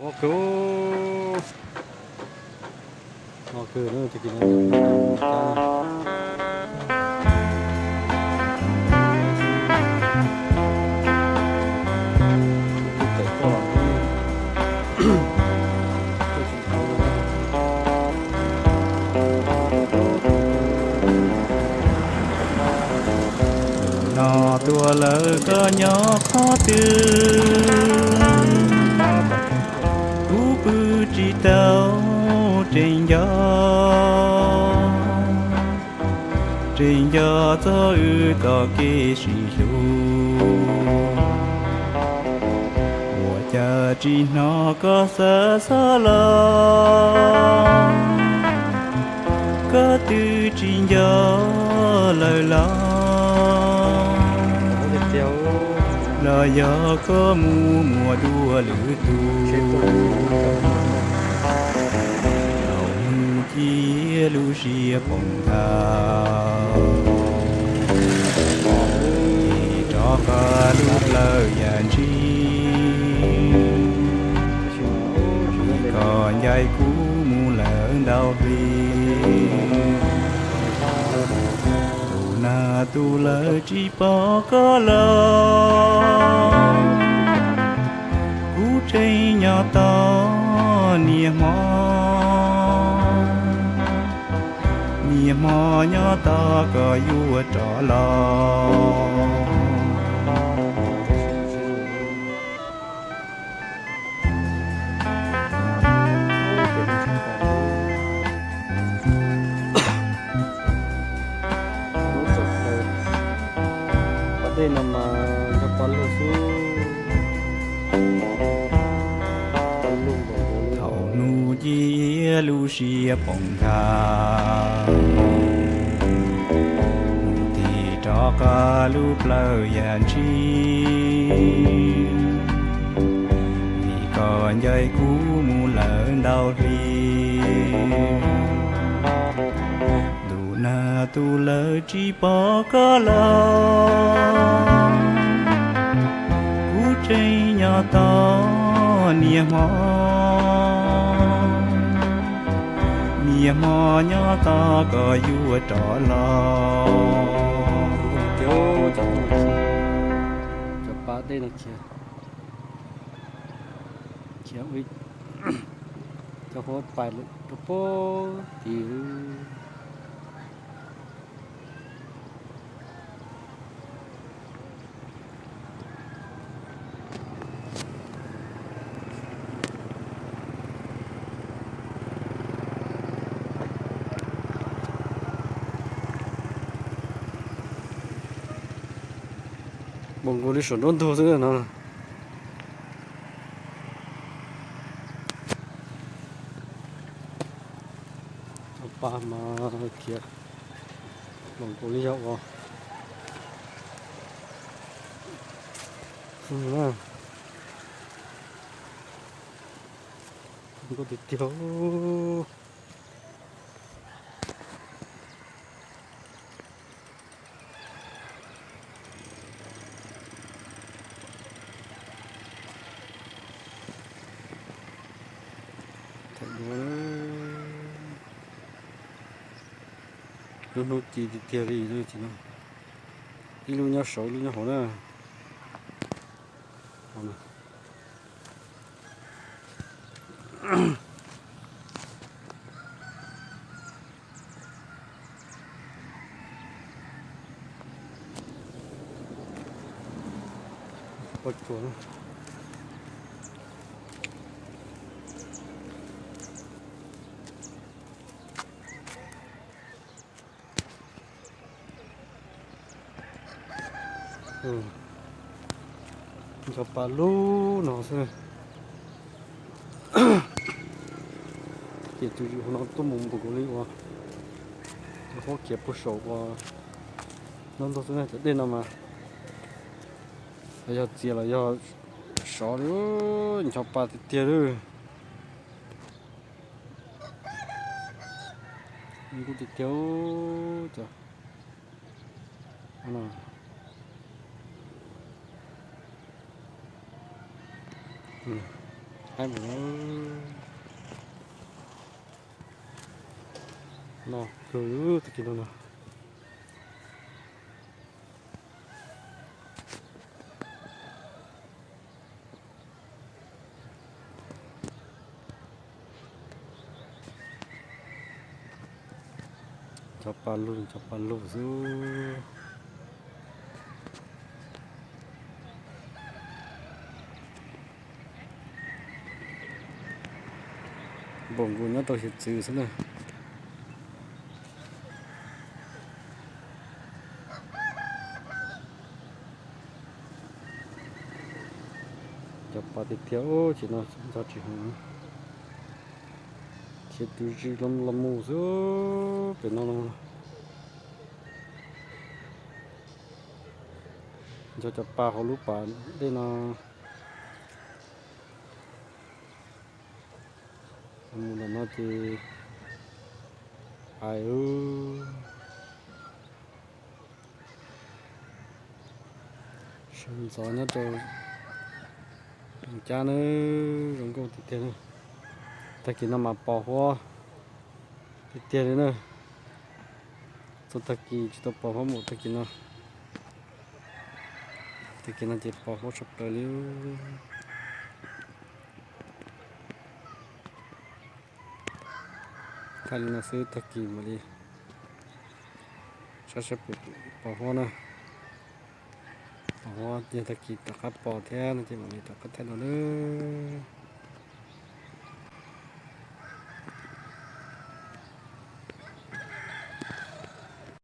Ua kawg, ua kawg na, tag kis no. No tuaj lawm koj nyob qhov twg, kuv pw tsis tau, tseem nco, tseem nco txog wb txoj kev sib hlub. Ua cas tsis hnov koj xav xav los, koj twb tsis nco lawm los, los yog koj mus muaj dua lwm tus. Thaum hnub ci lub siab poob nthav, ces rov qab lub plawv yam ntshis, koj ncaim kuv mus lawm ntau hli. Tus nag tus lawv tsis pom koj los, kuv tseem nyob tos niaj hmo, niaj hmo nyob tos koj yuav rov los. Pas dej no mas yog pas lug xwb. Thaum hnub ci lub siab poob nthav, mus tim rov qab lub plawv yam ntshis, vim koj ncaim kuv mus lawm ntau hli. Ntuj nag tus lawv tsis pom koj los, kuv tseem nyob tos niaj hmo, niaj hmo nyob tos koj yuav rov los. Cov pas dej no khiav, khiav ua cov huab pais lawm rau pem tid. Npaum nkaus li saum nruab ntug xwb no. Cov pas mas khiav npaum nkaus li yog ua nkauj tiag tiag. Lub hnub ci tiag tiag li no, ib lub nyob saud ib lub nyob hauv na. Nco pa lub no xwb. Ces tus yus hauv no tuaj mus npaum nkaus li uas cov huab khiav puag saum uas no ntag xwb na. Cov dej no mas yog txias los yog sov li, ncho pa tiag tiag li. Nkauj tiag tiag cov. Haib mus no, kawg tag kis no no. Cov pa lug, cov pa lug xwb. Npaum nkaus nyob rau hiav txwv xwb na. Cov pa tiag tiag, ces no nco tsis heev, ces tus zis los mus xwb pem no. Nco cov pa hauv lub pas dej no. Mus ntawm no ces hais sawv ntxov nyob rau Moos Cab na, zoo nkauj tiag tiag na. Tag kis no mas pos huab tiag tiag li na. Txog tag kis tsis tau pos huab npaum tag kis no. Tag kis no ces pos huab tshaj plaws li. Thaij li no xwb, tag kis mam li saib saib puas pos huab na. Pos huab yog tag kis rov qab pos thiab no ces mam li rov qab thaij dua nawb.